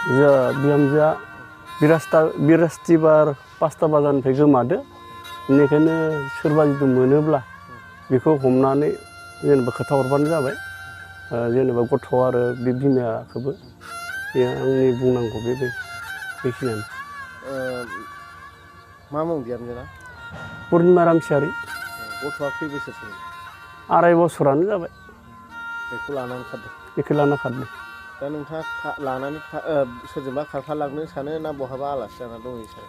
बिहामजोआ बिरास्तिबार 5टा बाजारनिफ्राय गोमादो बेनिखायनो सोरबा जुदि मोनोब्ला बेखौ हमनानै जेनेबा खोथा हरबानो जाबाय जेनेबा गथ' आरो बे बिमाखौबो बे आंनि बुंनांगौ बेखिनियानो मा मुं बिहामजोना पुर्निमा रामसियारि गथ'आ खै बोसोरसो 2.5 बोसोरानो जाबाय बेखौ लानानै खारदों बेखौ लाना खारदों दा नोंथाङा लानानै सोरजोंबा खारफालांनो सानो ना बहाबा आलासि जाना दङ सानो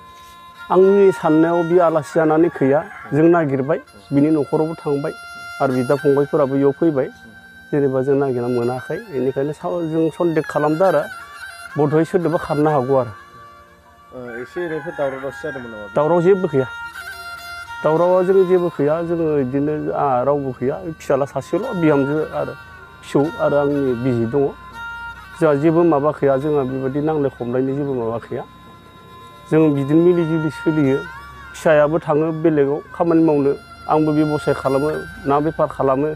आंनि साननायाव बे आलासि जानानै गैया जों नागिरबाय बिनि न'खरावबो थांबाय आरो बिदा फंबायफोराबो बेयाव फैबाय जेनेबा जों नागिरना मोनाखै बेनिखायनो जों सन्देह खालामदों आरो बधय सोरदोंबा खारनो हागौ आरो एसे एनैफोर दावराव दावसि जादोंमोन नामा दावराव जेबो गैया दावरावा जों जेबो गैया जोङो बिदिनो रावबो गैया फिसाला सासेल' बिहामजो आरो फिसौ आरो आंनि बिसि दङ जोंहा जेबो माबा गैया जोंहा बेबायदि नांलाय खमलायनि जेबो माबा गैया जों बिदिनो मिलि जुलि सोलियो फिसायाबो थाङो बेलेगाव खामानि मावनो आंबो बेबसाय खालामो ना बेफार खालामो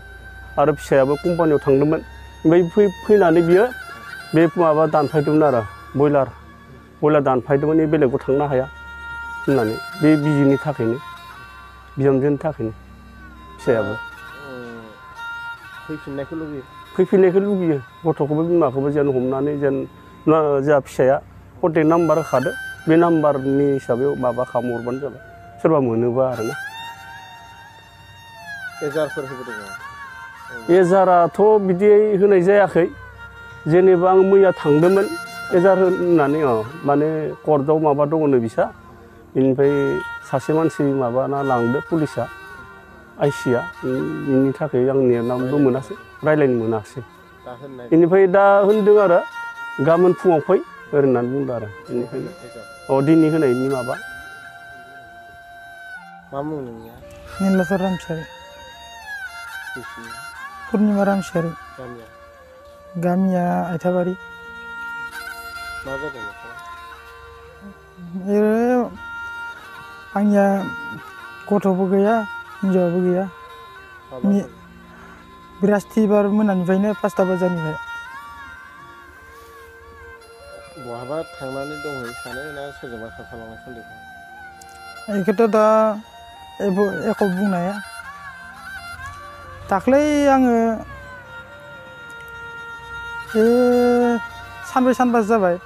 आरो फिसायाबो कम्पानियाव थांदोंमोन ओमफ्राय फैनानै बियो बे माबा दानफायदोंमोन आरो बयलार दानफायदोंमोन बेलेगाव थांनो हाया होननानै बे बिजिनि थाखायनो बिहामजोनि थाखायनो फिसायाबो फैफिननायखौ लुगैयो गथ'खौबो बिमाखौबो जेन हमनानै जेन जोंहा फिसाया कन्टेक्ट नाम्बार होखादो बे नाम्बारनि हिसाबै माबा खालामहरबानो जाबाय सोरबा मोनोबा आरोना एजारफोर होबोदों नामा एजाराथ' बिदि होनाय जायाखै जेनेबा आं मैया थांदोंमोन एजार होननानै माने कर्टआव माबा दङनो बिसा बेनिफ्राय सासे मानसि माबाना लांदो पुलिसा आइसिया बेनि थाखाय आं नेनानैबो मोनासै रायज्लायनो मोनासै बेनिफ्राय दा होनदों आरो गाबोन फुङाव फै होननानै बुंदों आरो बेनिखायनो दिनै होनायनि माबा मा मुं नोंनिया नीलाचल रामसियारि पुर्निमा रामसियारि गामिया आइथाबारि मा जादों आंनिया गथ'बो गैया हिनजावाबो गैया बिरास्तिबार मोनानिफ्रायनो 5टा बाजारनिफ्राय बहाबा थांनानै दंहैयो सानो ना सोरजोंबा खारफालांनाय सन्देह बेखौथ' दा एख' बुंनो हाया दाख्लै आङो सानब्रै सानबासो जाबाय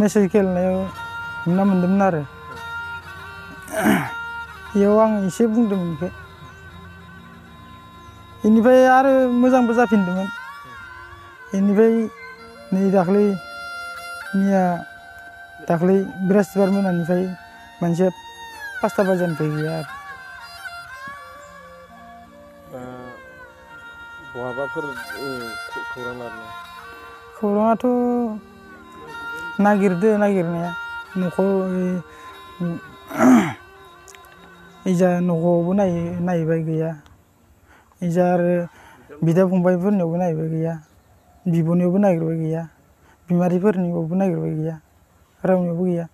मेसेज गेलेनायाव नुना मोन्दोंमोन आरो बेयाव आं एसे बुंदोंमोन बेखौ बेनिफ्राय आरो मोजांबो जाफिनदोंमोन बेनिफ्राय नै दाख्लै बिरास्तिबार मोनानिफ्राय मानसिया 5टा बाजारनिफ्राय गैया आरो बहाबाफोर खौरां लादों खौराङाथ' नागिरनाया न'खर इजा न'आवबो नायबाय गैया इजा आरो बिदा फंबायफोरनियावबो नायबाय गैया बिब'नियावबो नागिरबाय गैया बिमादैफोरनियावबो नागिरबाय गैया रावनियावबो गैया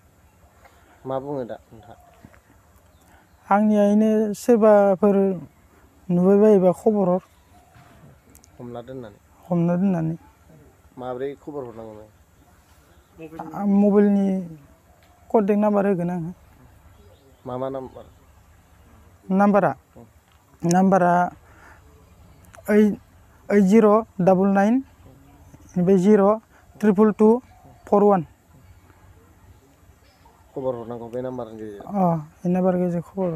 मा बुङो दा नोंथाङा आंनिया इनो सोरबाफोर नुबाय बायोबा खबर हर हमना दोननानै माब्रै खबर हरनांगौ मबाइलनि कन्टेक्ट नाम्बार होगोन आङो मा नाम्बार नाम्बारा 8099 0222241 खबर हरनांगौ बे नाम्बारनि गेजेरजों बे नाम्बारनि गेजेरजों खबर